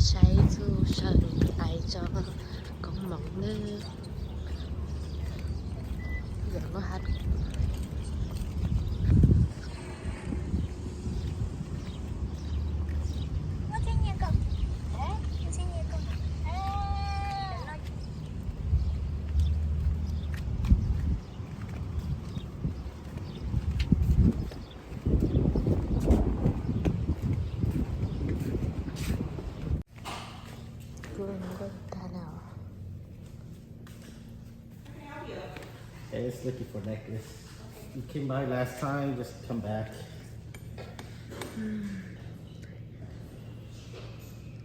Saib txuj saw ais tso koob moov lawm. Yog lub hab. Kuv nkauj tag lawm. Hey, it's looking for necklace. You came by last time, just come back.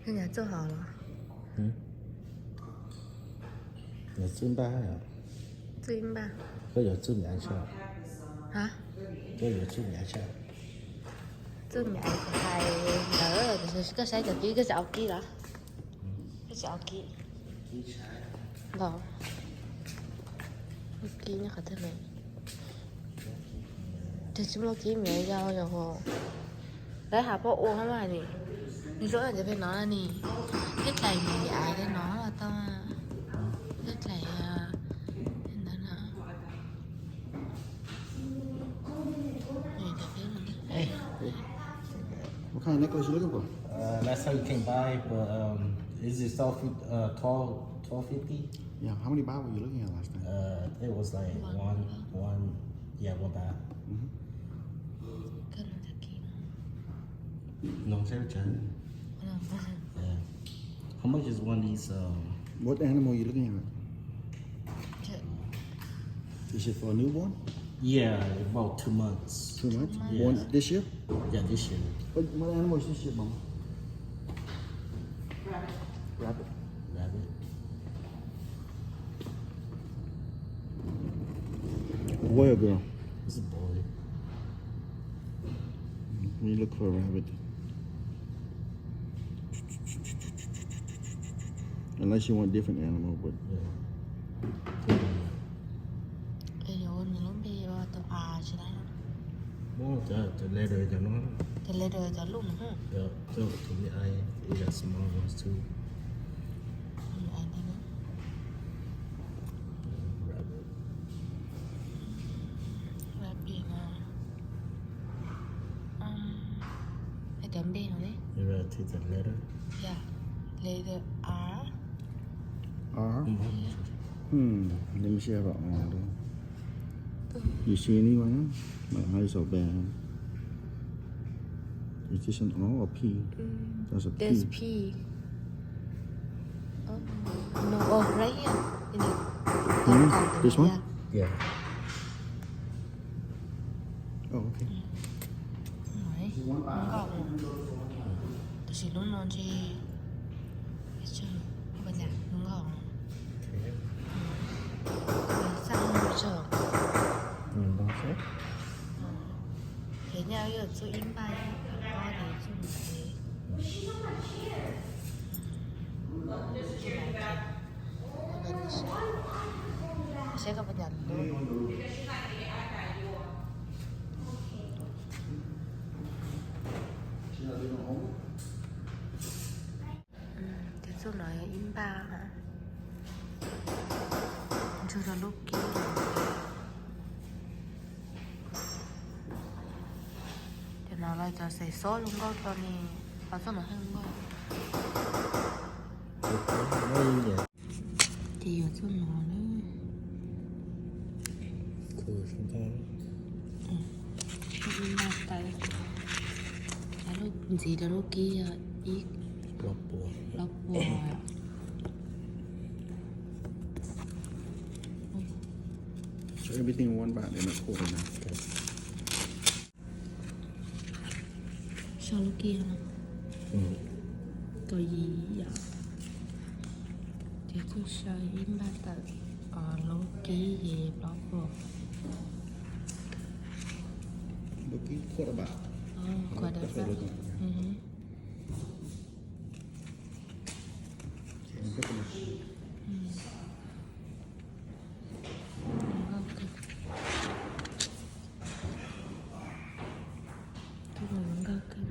Koj nyav txuj hov los? Nyav txuj npaj yom. Txuj npaj. Koj yuav txuj nyav tshaj? Ha? Koj yuav txuj nyav tshaj? Txuj nyav hais ntawd, koj saib cov kib, koj tsis au kib los? Koj tsis au kib los? Au kib nyob qhov twg ne? Tus tsis muaj kib me nyuam yaus yom. Lawv hais pab ua hab mas ni. Nws zoo li pem no ni. Tej dlaim me me ais li no los tau. Tej dlaim ntawd na. Hey, what kind of necklace you looking for? Uh, last time you came by, but um, is it twelve, uh, twelve, twelve fifty? Yeah, how many baht were you looking at last time? Uh, it was like one, one, yeah, one baht. Mm-hmm. Koj no tag kis no. No, same time. Yeah. How much is one of these? Um, what animal are you looking at? Is it for a newborn? Yeah, about two months. Two months? Yeah. Born this year? Yeah, this year. What, what animal is this year, Mama? Rabbit. Rabbit. Boy or girl? It's a boy. Let me look for a rabbit. Unless you want different animal, but yeah. Ua nws lub npe ua tus A tsis tau. Muab cov, cov letter cov no. Cov letter cov lub no. Cov, cov me ais, ib yam small ones too. Rabbit. Rabbit no. Cov npe no ne. Take the letter. Yeah. Letter R. R? Hmm. Let me see if I, uh, you see anyone else? My eyes are bad. Is this an R or P? That's a P. That's P. Oh, no, oh, right here. In the, hmm? This one? Yeah. Yeah. Oh, okay. Tab sis lub no ntshe, tab sis lub no ntshe, xaj no tso. Ces nyaj yuav txuj ib npaj ib ob tes txuj no ces. Saib koj puas nyiam lub. Ces txuj no yog ib npaj, ntsug rau lub kib. Ces no los cov xaiv xob zoo nkauj rau ne, qhov txuj no heev nkauj. Ces yuav txuj no na. Npaj tawm, ntxiv rau lub kib yog ib plaub puas. So everything one baht and a quarter now. Okay. Sau lub kib no. Kaum yim yom. Ces txuj sau ib npaj tawm lub kib ces plaub puas. Lub kib quarter baht. Quarter baht. Nkauj kawg.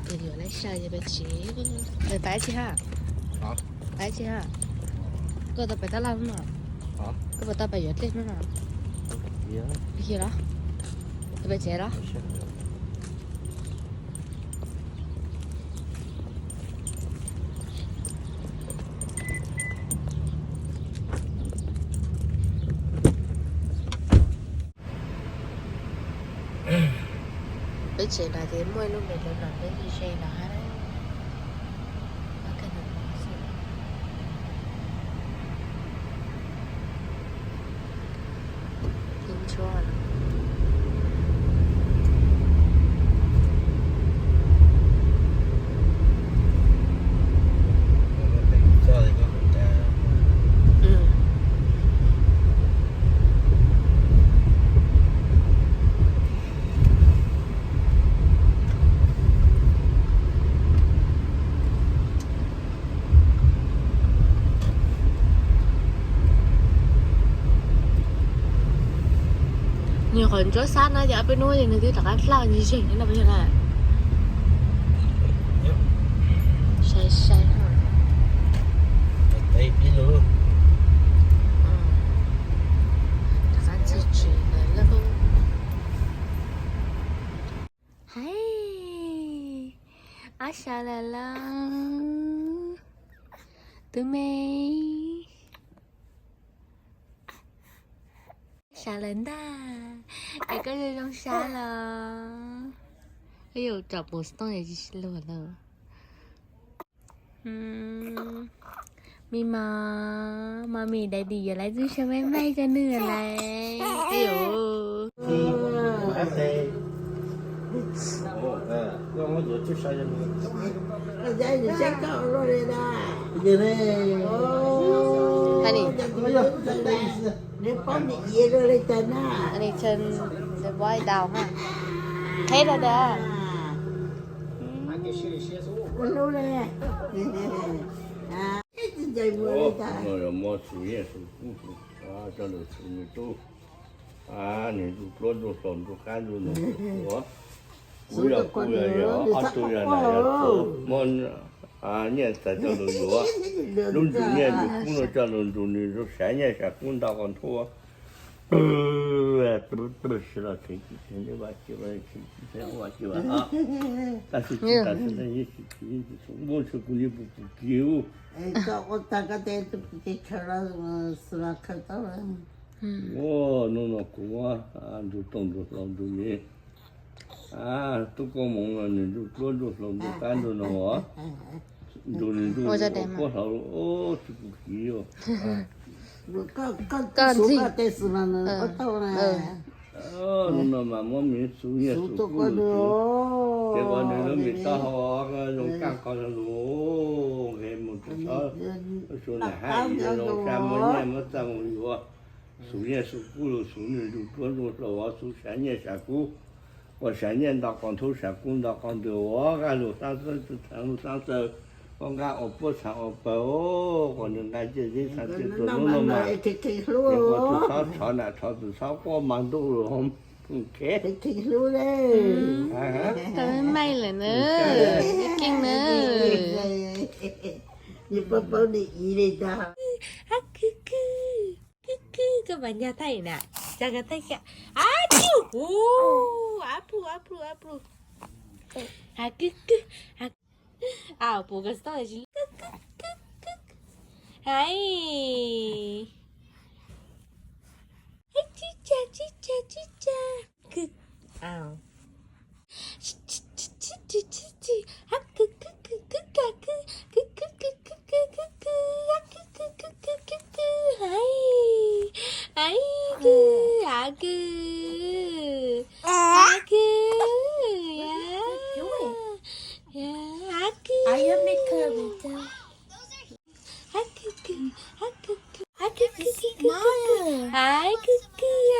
Tus yuav laib sai ces peb tsev. Peb tsev ha? Peb tsev ha? Koj tau peb tab laj hnub no? Koj puas tau peb yuav dlej hnub no? Lig los? Peb tsev los? Peb tsev no ces muaj ib lub me lawv los peb ze ze los hab. Nws qhov ntsuab xab na ces ob peb hnub ces nws twb rov qab dlaj ntsis zeeg no peb yog na. Sai sai. Rov qab txi tsis lawm lauj. Hais, ob sawv lawm lauj. Tub me, sawv lawm ntag. Es koj zoo zoo sab los? Koj yuav tsom pus tooj es tsis luag lawm. Me mom, mommy daddy yuav laib txuj sa maij maij rau nws lawm. Qheb rau ntawd. Muab xus nyiaj xus kub coj los xus nws tub, nws ntsuj duab ntsuj hlauv ntsuj qab ntsuj nus ua, kuv yog kuv yog yog ob tug yog nam yog txiv, muab nyiaj txiag coj los yuav, lub ntsug nyiaj ntsug kub no coj los ntsug nws, sav nyiaj sav kub nto qos ntuj. Tab sis kuv tsis pum pum kiv. Ua, hnub no kuv muab ntsuj tooj ntsuj hlauv ntsuj nws, tub koob moov no nws ntsuj duab ntsuj hlauv ntsuj qab ntsuj no, ntsuj nws ntsuj puab hlauv, tsis pum kiv. Hnub no mas muab me xus nyiaj xus kub lug, ces ua nws lub me taub hau zoo kaj qos lug, nqes mus rau txhua nram hav zoo zoo sab, muab nyiaj muab txag mus yuav, xus nyiaj xus kub lug, xus nws ntsuj duab ntsuj hlauv, xus sav nyiaj sav kub, ua sav nyiaj nto qos ntuj, sav kub nto qos ntug, ua nqaj lug xaab xawb, txhav lug xaab xawb, ua nqaj ua puab txhav ua pawg, ua nws nqaj ciaj zeb txhav ciaj tuag. Hnub no mas ua tug txhob tshov nam tshov txwv txhob quaj mas ntuj lug, tau maij lawm na, keej na. Kub kub, koj mas nyag thaij na, tsa koj thaij kiag. Ab, tsu, ab plu, ab plu, ab plu. Ha, kub kub, ha, au, pum koj tsis tau tsis, kub kub kub kub. Hais, hais, tsib cag, tsib cag, tsib cag. Kub, au. Hais, hais, kub, ha, kub, ha, kub, ya. Yummy curry, too. Hais kws kws, hais kws kws, hais kws kws,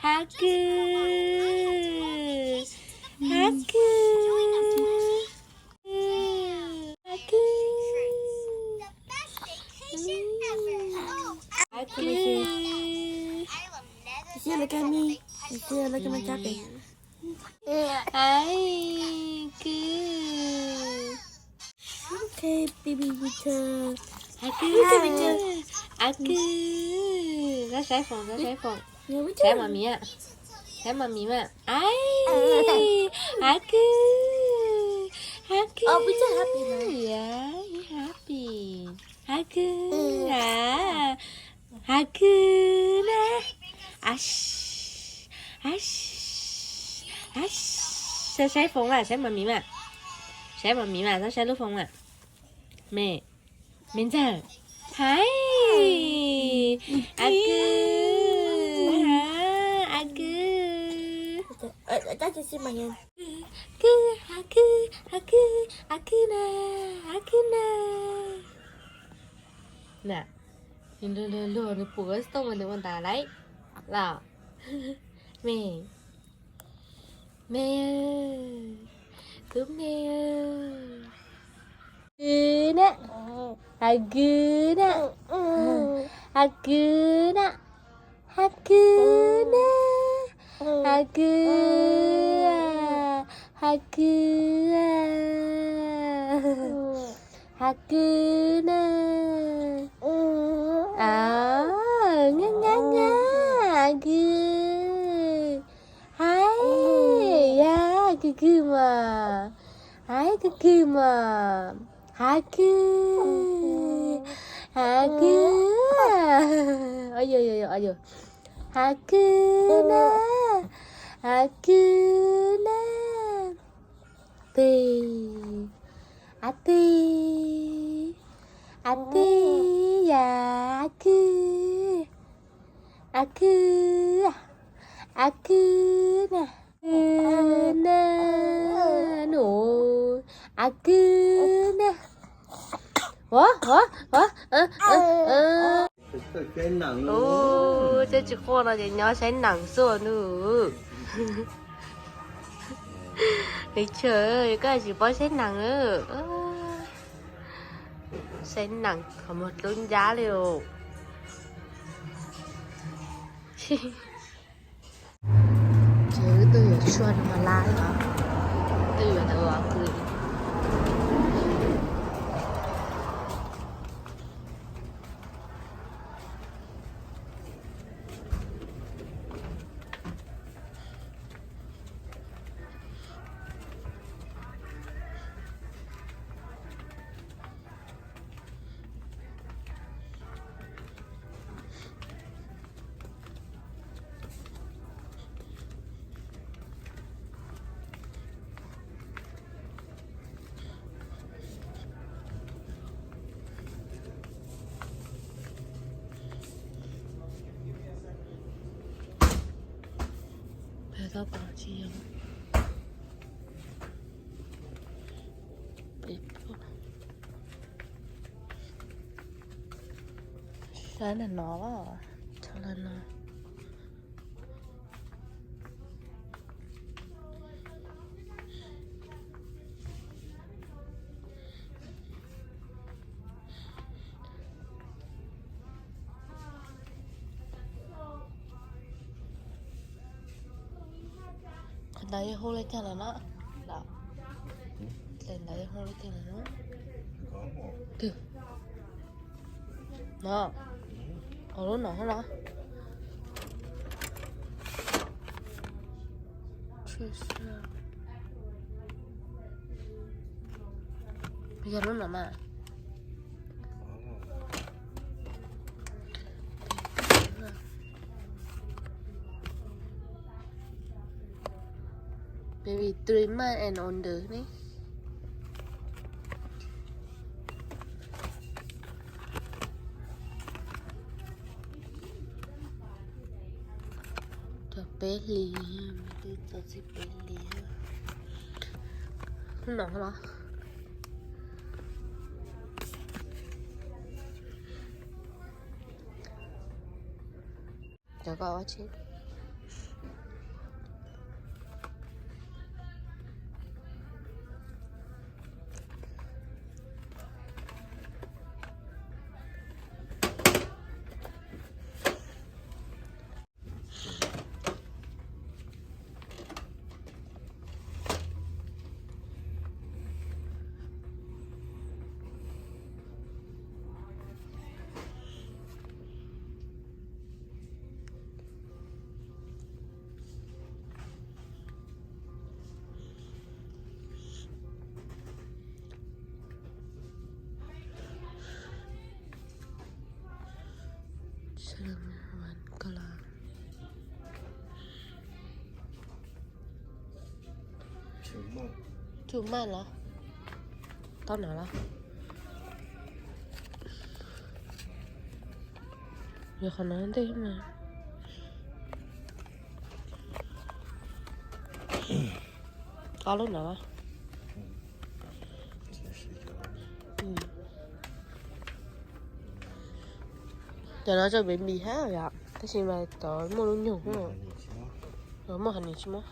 hais kws kws, hais kws kws a. Hais kws, hais kws, hais kws, hais kws. You see, look at me. You see, look at my jacket. Hais kws. Okay, baby, we turn. Hais kws. Hais kws. Saib saib foom, saib saib foom. Saib mas miv, saib mas miv mas. Hais kws. Hais kws. Oh, we turn happy now. Yeah, you happy. Hais kws a. Hais kws na. Saib saib foom mas, saib mas miv mas. Saib mas miv mas, saib saib lub foom mas. Me, me ntxawg. Hais. Hais kws. Hais kws. Hais kws. Kws, hais kws, hais kws, hais kws na, hais kws na. Na, nws luag luag luag nws pum koj xov tooj mas nws ua ntawd lauj. Los, me, me, tub me. Kws na, hais kws na, hais kws na, hais kws na, hais kws, hais kws, hais kws na. Nyab nyab nyab, hais kws. Hais, yog kws kws mas. Hais kws kws mas. Hais kws, hais kws. Hais kws na, hais kws na. Tig, a tig, a tig, yog a kws, a kws, a kws na, kws na, nus, a kws na. Ua ua ua. Ub, tsis quaj no ces nyob saib nees xwb nws. Nws chaw, koj tsis paub saib nees. Saib nees qhov muag dlub ncab li os. Ces wb tuaj yuav tshuaj no mas lab os, tuaj yuav ntawd os kwv. Peb tau pom tsis yog. Saib na no, tso los no. Qhov ntawd yog hu li cas lawm no? Qhov ntawd yog hu li cas lawm no? Twg? No, ua lub no los. Yog lub no mas. Maybe three months and older ne. Cov peb hlis. Txi pem li no los. Cov ko ua tsi? Cinnamon color. Too much los? Tau no los? Yog qhov no ntej mas. Ob lub no los? Cov no rau baby hab yom, tab sis mas cov muaj lub nyoog, muaj honey tsis muaj.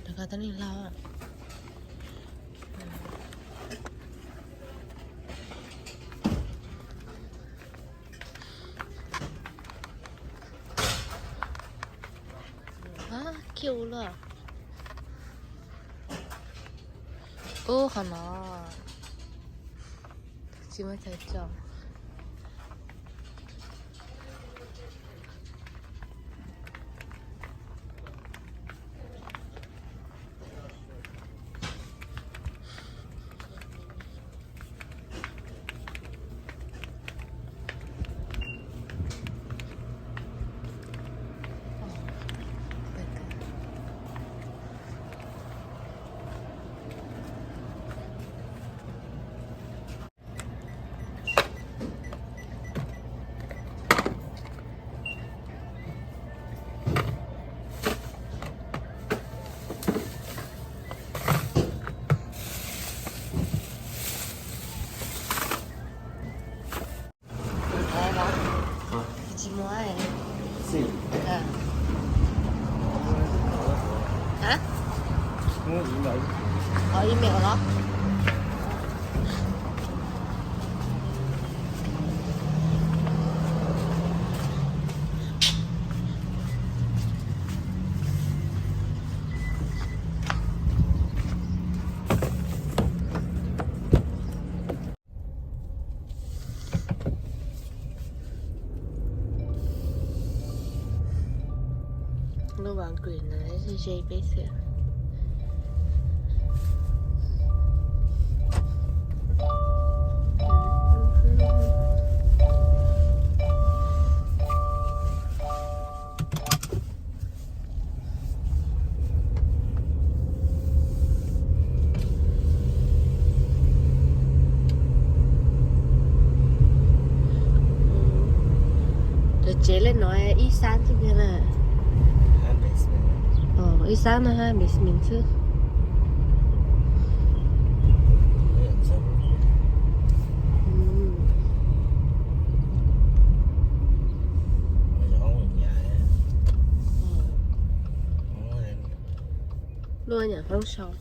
Rov qab tau neeg laus. Cute lawm. Ub, qhov no tsis muaj chaw tso. Tsis muaj. Hả? Có email đó. Lub Walgreens no ze ze peb xwb. Cov tsev li no ib xab xwb na. Ib xab no hab basement xwb. Luaj nyam Hmoob sau.